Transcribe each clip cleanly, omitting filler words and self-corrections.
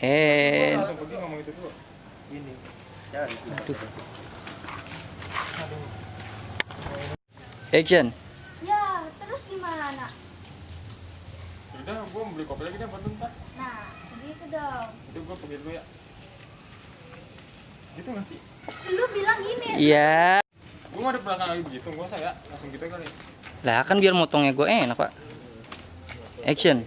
And Langsung pergi ngomong itu dulu. Gini. Cari. aduh. Action. Ya, terus gimana? Udah, gua mau beli kopi lagi deh buat lu ntar. Nah, gitu dong. Jadi gua pergi dulu ya. Gitu nggak sih? Lu bilang gini. Iya. Gua mau ada belakang lagi begitu, gua usah ya. Langsung gitu kali. Lah kan biar motongnya gue enak, Pak. Action.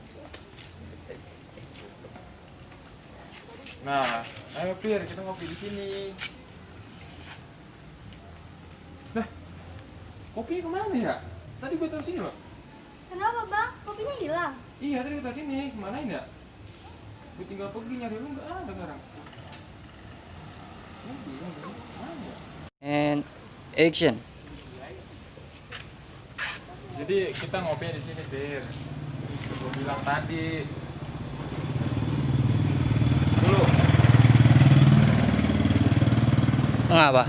Nah, ayo Pir, kita ngopi di sini. Nah, kopi kemana ya? Tadi gua taruh sini loh. Kenapa, Bang? Kopinya hilang. Iya, tadi gua taruh sini. Kemana ya? Gua tinggal pergi nyari lu nggak ada sekarang. Oh, bingung, mana ya? And action. Jadi kita ngopi di sini, Pir. Gua bilang tadi. Dulu. Ngapa?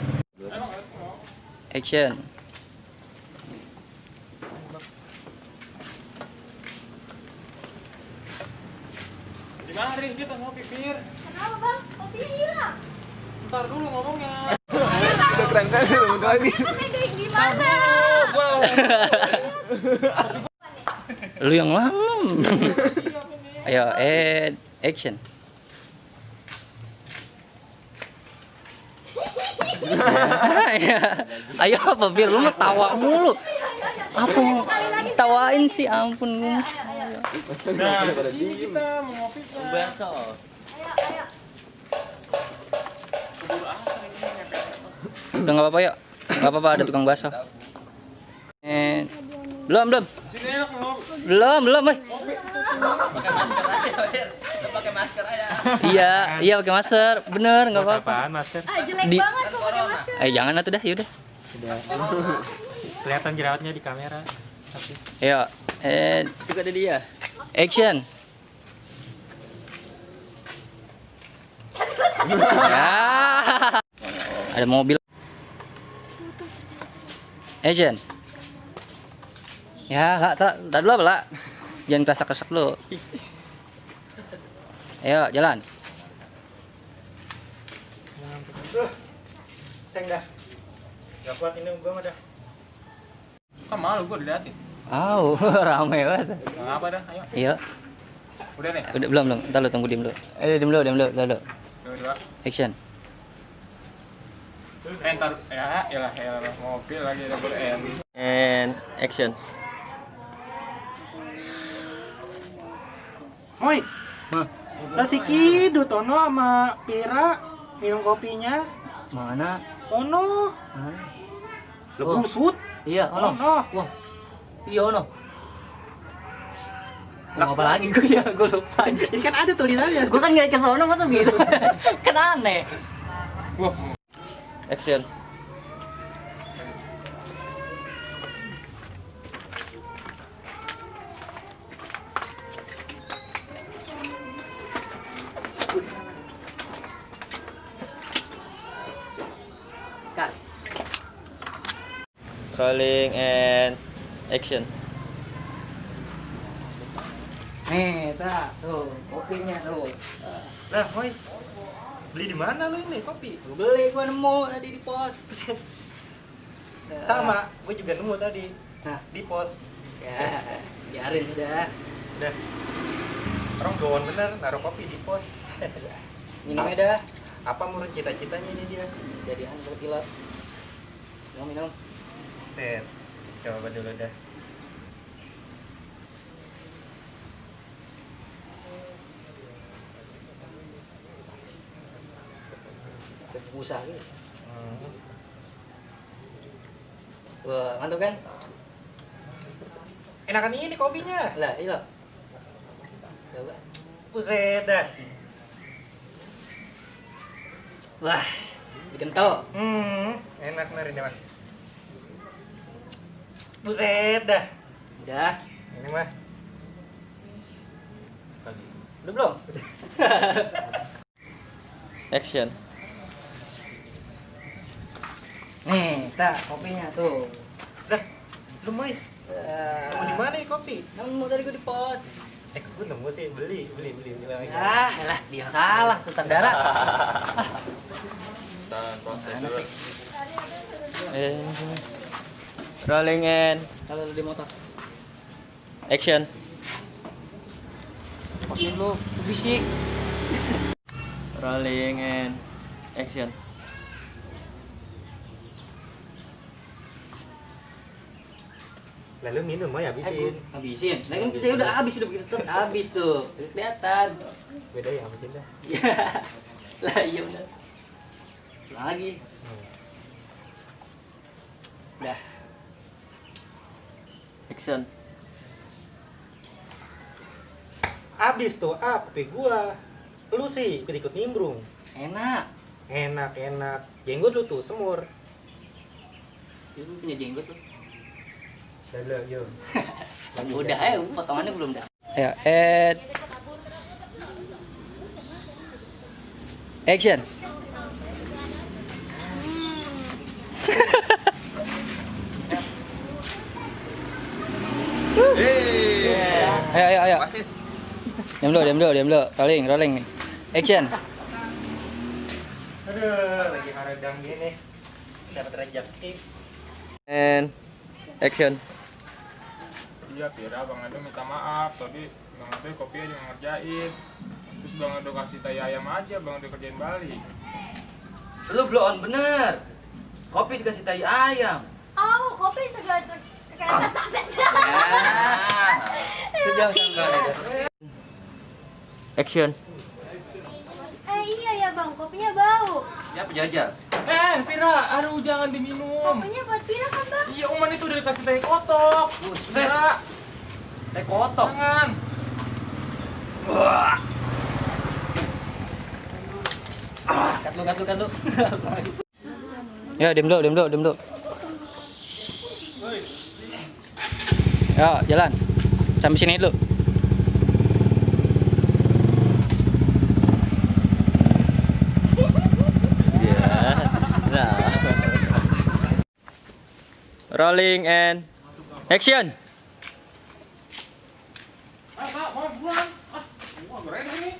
Action. Di mana Rin? Kita ngopi, Pir. Kenapa, Bang? Kopinya hilang. Ntar dulu ngomongnya. Udah keren kan lu lagi. Saya kayak gimana? Lu yang lama. Ayo, and action. Ya. Ayo apa Bir, lu mah tawa mulu. Apa mau tawain sih, ampun lu. Nah, di sini kita mau ngopi, Pak. Baso. Ayo, ayo. Keburu asar ini ngepet. Udah nggak apa-apa yuk. Nggak apa-apa, ada tukang bakso. And belum. Di sini enak ngopi. Belum, weh. Pakai masker aja. Iya pakai masker. Bener, nggak apa-apa. Apaan, Master? Ah, jelek Di- banget kok pakai masker. Jangan atuh dah, yaudah. Kelihatan jerawatnya di kamera. Ayo, and Juga ada dia. action. Ya. Ada mobil. Action. Ya, tak dulu lah. Jangan kesak-kesak dulu. Ayo, jalan. Seng dah. Gak kuat ini gua mah dah. Kan malu gua diliatin. Rame banget. Nggak apa dah, ayo. Iya. Udah nih. Udah belum. Entar lu tunggu diem dulu. Diem dulu. Dua. Action. Ntar ya mobil lagi double N. And action. Moi, lah si Kidu Tono sama Pira minum kopinya. Mana? Ono, Mana? lebusut. Iya, ono. Ono. Wah. Iya, ono. Mau apa lagi gue ya? Gue lupa. Ini kan ada tulisannya. Gue kan gak ke sono masa gitu. Kan aneh. Wah, Action. Kak. Rolling and action. Nih, tuh, kopinya tuh. Lah, Moi, beli di mana lu ini kopi? Beli gue nemu tadi di pos. Sama, gue juga nemu tadi Nah, di pos. ya, biarin udah. Udah. Orang gawon bener naruh kopi di pos. Minum dah. Apa menurut cita-citanya ini dia? Jadi anggota pilot. Minum. Set. Coba dulu dah. Busa gitu. Hmm. Wah, mantap kan? Enakan ini kopinya. Lah, iya. Coba. Buset dah. Wah, bikin tau. Enak nih ini mah. Buset dah. Udah. Ini mah. Udah belum? Action. Nih, kopinya tuh. Dah, lu Mai. Mau di mana ya kopi? Nemu tadi gue di pos. ke gunung gue sih beli. Ah, lah dia yang salah, sutradara. Dan proses Mana dulu. sih? And rolling and Kalau di motor. action. Posisi lu, bisik. Rolling and action. Lalu minum ya habisin. Habisin. Nah kan kita udah habis, udah begitu tuh habis tuh. Udah kelihatan. Beda ya habisin dah. Ya. Lah iya udah. Lagi. Udah. Action. Abis tuh kopi gua. Lu sih ikut nimbrung. Enak. Enak. Jenggot lu tuh semur. Lu punya jenggot lu. Dalam yo. Udah potongannya belum dah. Ayo, action. Ayo. Diam dulu. Rolling nih. Action. Aduh, lagi haradang gini. Dapat rezeki. And action. Iya Pira, Bang Ado minta maaf tadi Bang Ado kopi aja ngerjain. Terus Bang Ado kasih tai ayam aja, Bang Ado kerjain balik. Lu blow on bener. Kopi dikasih tai ayam. Oh, kopi segala kayak Sudah sangka. Action. iya ya bang, kopinya bau. Ya penjajal. Pira, aduh jangan diminum. Kopinya buat Pira kan bang? Iya, Oman itu udah dikasih tai kotok. Buset. Pira, Teh kotok. jangan. Wah. Kat lu. Ya, diam dulu. Ya, jalan. Sampai sini dulu. Nah. Rolling and action. Pak, mau pulang. Wah, keren ini.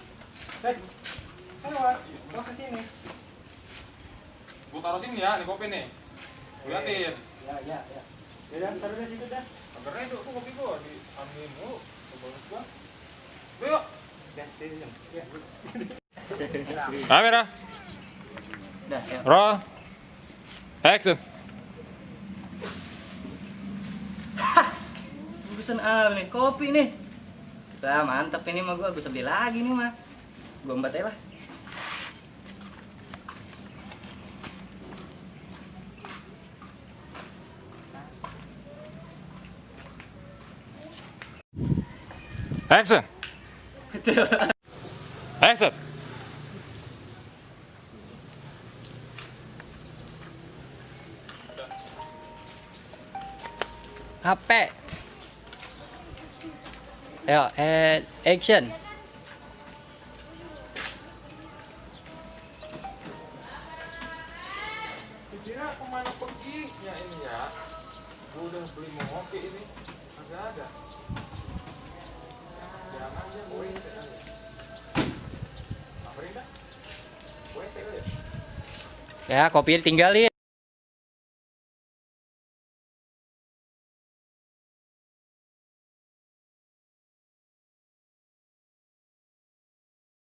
Mau ke sini. Gua taruh sini ya, nih kopi nih. Liatin. Ya. Udah, taruh di situ dah. Keren tuh, kopi gua diambil mulu. Bagus gua. Yuk. Ya. Kamera. Udah, ya. Roll. Action. Pesan nih, kopi nih. Lah, mantep ini mah gua bisa beli lagi nih mah. Gua embat aja lah. Action. Action. HP. Ayo, action. Kira kemana perginya ini ya? Gue udah beli mau ngopi ini, agak ada. Jangan aja gue samperin dah. Gue ya. Ya, kopinya ditinggalin.